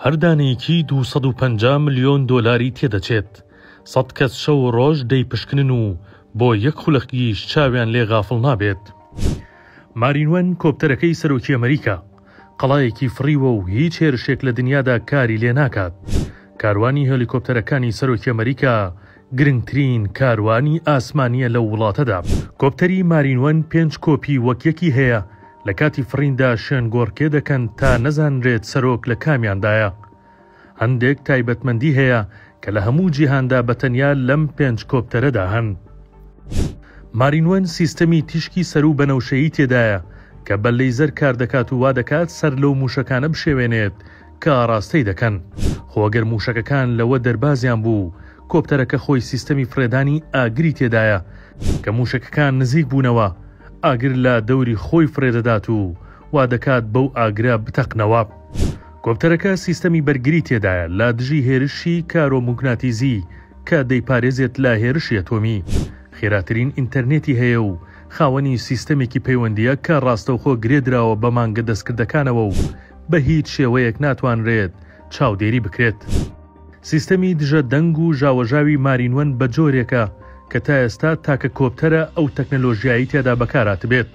هەر دانەیەکی 250 ملیۆن دۆلاری تێدەچێت. سەد کەس شەو و ڕۆژ دەیپشکنن و بۆ یەک خولەکیش چاویان لێ غافڵ نابێت. مارین وەن کۆپتەرەکەی سەرۆکی ئەمریکا، قەڵایەکی فڕیوە و هیچ هێرشێک لە دنیادا کاری لێ ناکات. کاروانی هێلیکۆپتەرەکانی سەرۆکی ئەمریکا گرنگترین کاروانی ئاسمانییە لەو وڵاتەدا. کۆپتەری مارین وەن پێنج کۆپی وەک یەکی هەیە، لە کاتی فڕیندا شوێنگۆڕکێ دەکەن تا نەزانرێت سەرۆک لە کامیاندایە. هەندێک تایبەتمەندی هەیە کە لە هەموو جیهاندا بە تەنیا لەم پێنج کۆپتەرەدا هەن. مارین وەن سیستەمی تیشکی سەروو بەنەوشەیی تێدایە کە بە لەیزەر کار دەکات و وا دەکات سەر لەو مووشەکانە بشێوێنێت کە ئاڕاستەی دەکەن. خۆ ئەگەر مووشەکەکان لەوە دەربازیان بوو، کۆپتەرەکە خۆی سیستەمی فڕێدانی ئاگری تێدایە کە مووشەکەکان نزیک بوونەوە، ئاگر لە دەوری خۆی فڕێدەدات و وا دەکات بەو ئاگرە بتەقنەوە. کۆپتەرەکە سیستەمی بەرگری تێدایە لە دژی هێرشی کارۆموگناتیزی کە دەیپارێزێت لە هێرشی ئەتۆمی. خێراترین ئینتەرنێتی هەیە و خاوەنی سیستەمێکی پەیوەندییە کە ڕاستەوخۆ گرێ دراوە بە مانگە دەستکردەکانەوە و بە هیچ شێوەیەک ناتوانرێت چاودێری بکرێت. سیستەمی دژە دەنگ و ژاوەژاوی مارین وەن بە جۆرێکە کە تا ئێستا تاکە کۆپتەرە ئەو تەکنەلۆژیایەی تیادا بەکارهاتبێت.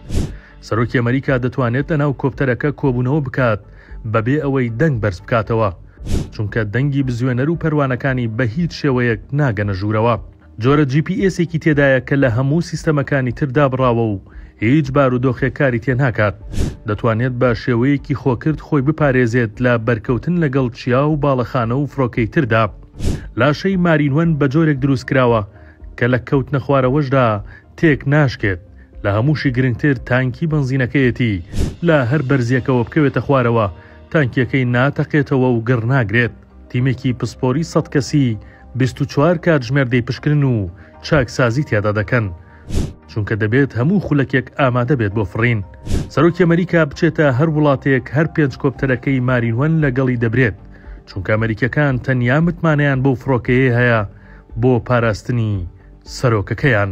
سەرۆکی ئەمریکا دەتوانێت لەناو کۆپتەرەکە کۆبوونەوە بکات بەبێ ئەوەی دەنگ بەرز بکاتەوە، چونکە دەنگی بزوێنەر و پەروانەکانی بە هیچ شێوەیەک ناگەنە ژوورەوە. جۆرە جی پی ئێسێکی تێدایە کە لە هەموو سیستەمەکانی تر دابڕاوە و هیچ بارودۆخێک کاری تێناکات، دەتوانێت بە شێوەیەکی خۆکرد خۆی بپارێزێت لە بەرکەوتن لەگەڵ چیا و باڵەخانە و فڕۆکەی تردا. لاشەی مارین وەن بە جۆرێک دروستکراوە کە لە کەوتنەخوارەوەشدا تێک ناشکێت، لە هەمووشی گرنگتر تانکی بەنزینەکەیەتی لە هەر بەرزیەکەوە بکەوێتە خوارەوە تانکیەکەی ناتەقێتەوە و گڕ ناگرێت. تیمێکی پسپۆری 100 کەسی 24 کاتژمێر دەیپشکنن و چاکسازی تیادا دەکەن، چونکە دەبێت هەموو خولەکێک ئامادە بێت بۆ فڕین. سەرۆکی ئەمریکا بچێتە هەر وڵاتێک هەر پێنج کۆپتەرەکەی مارین وەن لەگەڵی دەبرێت، چونکە ئەمریکیەکان تەنیا متمانەیان بەو فڕۆکەیە هەیە بۆ پاراستنی سەرۆکەکەیان.